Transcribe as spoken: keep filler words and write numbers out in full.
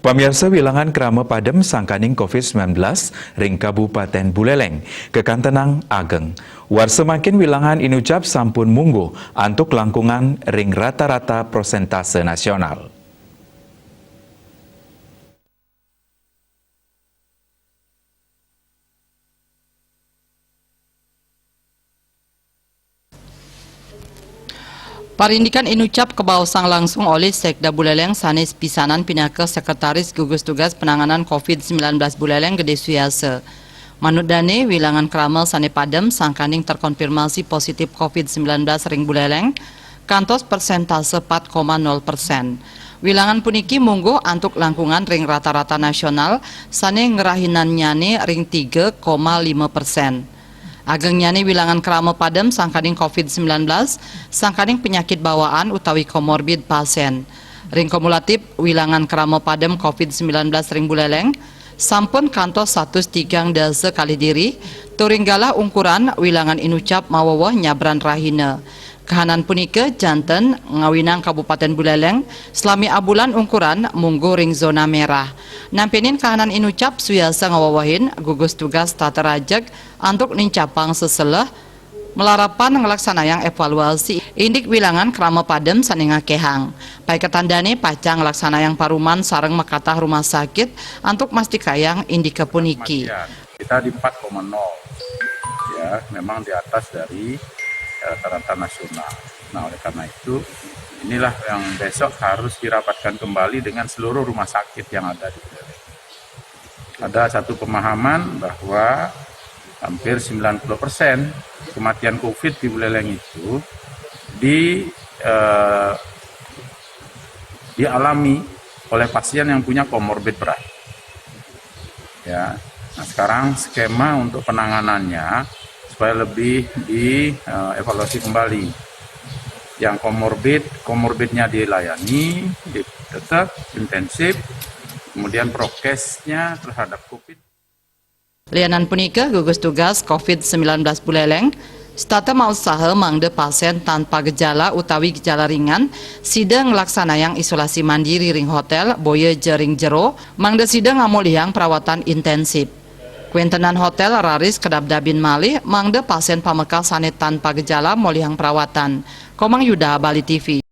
Pamiarsa, wilangan krama padem sangkaning covid sembilan belas ring Kabupaten Buleleng kakantenang ageng. Warsa mangkin wilangan inucap sampun mungguh antuk langkungan ring rata-rata prosentase nasional. Parindikan inucap kabaosang langsung olih Sekda Buleleng sane pisanan pinaka Sekretaris Gugus Tugas Penanganan covid sembilan belas Buleleng Gede Suyasa. Manut dane, wilangan krama sane padem sangkaning terkonfirmasi positif covid sembilan belas ring Buleleng kantos persentase empat koma nol persen. Wilangan puniki mungguh antuk langkungan ring rata-rata nasional sane ngerahinannyane ring tiga koma lima persen. Agengnyane wilangan krama padem sangkaning covid sembilan belas, sangkaning penyakit bawaan utawi komorbid pasien. Ring kumulatif, wilangan krama padem covid sembilan belas ring Buleleng sampun kantos satus tigang dasa kalih diri, tur ring galah ungkuran wilangan inucap maweweh nyabran rahina. Kahanan punika janten ngawinang Kabupaten Buleleng salami abulan ungkuran mungguh ring zona merah. Nampinin kahanan inucap, Suyasa ngawewehin gugus tugas tata rajeg antuk nincapang seseleh, malarapan nglaksanayang evaluasi indik wilangan krama padem sane ngakehang. Paiketan dane pacang nglaksanayang paruman sareng makatah rumah sakit antuk mastikayang indika puniki. Kematian. Kita di empat koma nol. Ya, memang di atas dari, eh, rata-rata nasional. Nah, oleh karena itu, inilah yang besok harus dirapatkan kembali dengan seluruh rumah sakit yang ada di Buleleng. Ada satu pemahaman bahwa hampir sembilan puluh persen kematian covid di Buleleng itu di, eh, dialami oleh pasien yang punya komorbid berat. Ya. Nah, sekarang skema untuk penanganannya supaya lebih di, eh, evaluasi kembali. Yang komorbid, komorbidnya dilayani, di-, tetap intensif, kemudian prokesnya terhadap covid. Lianan punika, gugus tugas covid sembilan belas Buleleng setata mausaha mangda pasien tanpa gejala utawi gejala ringan sida nglaksanayang isolasi mandiri ring hotel, boya ja ring jero, mangda sida ngamolihang perawatan intensif. Kwentenan hotel raris kadabdabin malih mangda pasien pamekas sane tanpa gejala molihang perawatan. Komang Yuda, Bali T V.